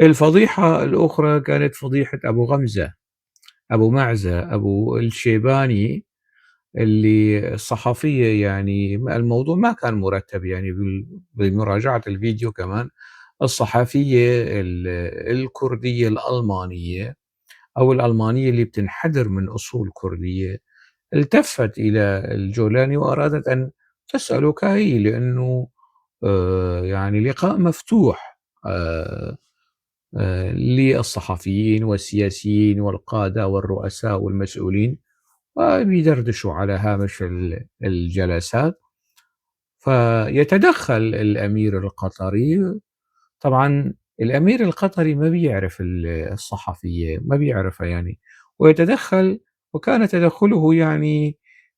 الفضيحة الأخرى كانت فضيحة أبو غمزة، أبو معزة، أبو الشيباني، اللي الصحفية يعني الموضوع ما كان مرتب، يعني بمراجعة الفيديو كمان الصحفية الكردية الألمانية أو الألمانية اللي بتنحدر من أصول كردية التفت إلى الجولاني وأرادت أن تسأله كهي، لأنه لقاء مفتوح للصحفيين والسياسيين والقادة والرؤساء والمسؤولين، وبيدردشوا على هامش الجلسات. فيتدخل الأمير القطري. طبعا الأمير القطري ما بيعرف الصحفية، ما بيعرفها يعني، ويتدخل، وكان تدخله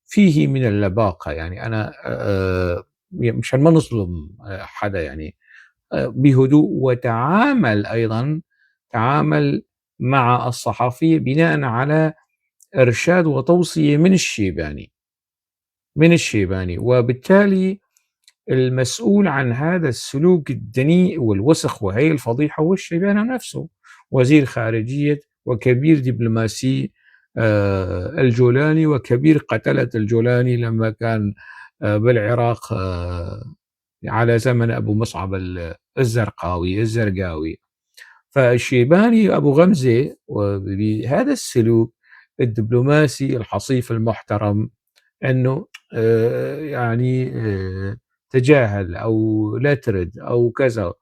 فيه من اللباقة، أنا، مشان ما نظلم حدا، بهدوء، وتعامل أيضا، تعامل مع الصحفي بناء على إرشاد وتوصية من الشيباني. وبالتالي المسؤول عن هذا السلوك الدنيء والوسخ وهي الفضيحة هو الشيباني نفسه، وزير خارجية وكبير دبلوماسي الجولاني، وكبير قتلة الجولاني لما كان بالعراق على زمن أبو مصعب الزرقاوي. فالشيباني أبو غمزة بهذا السلوك الدبلوماسي الحصيف المحترم أنه تجاهل أو لا ترد أو كذا،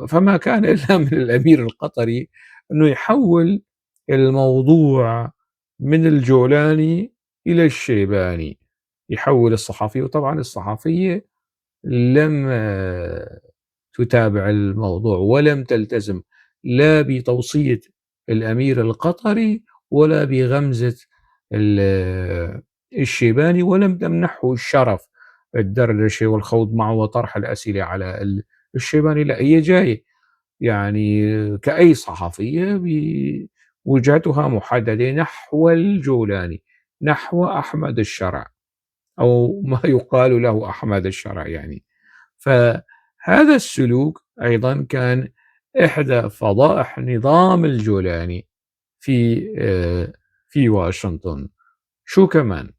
فما كان إلا من الأمير القطري أنه يحول الموضوع من الجولاني إلى الشيباني، يحول الصحفي. وطبعا الصحفية لم تتابع الموضوع ولم تلتزم لا بتوصية الأمير القطري ولا بغمزة الشيباني، ولم تمنحه الشرف الدردشة والخوض معه وطرح الأسئلة على الشيباني. لا، هي جاية كأي صحفية وجهتها محددة نحو الجولاني، نحو أحمد الشرع أو ما يقال له أحمد الشرع. فهذا السلوك أيضا كان إحدى فضائح نظام الجولاني في واشنطن. شو كمان؟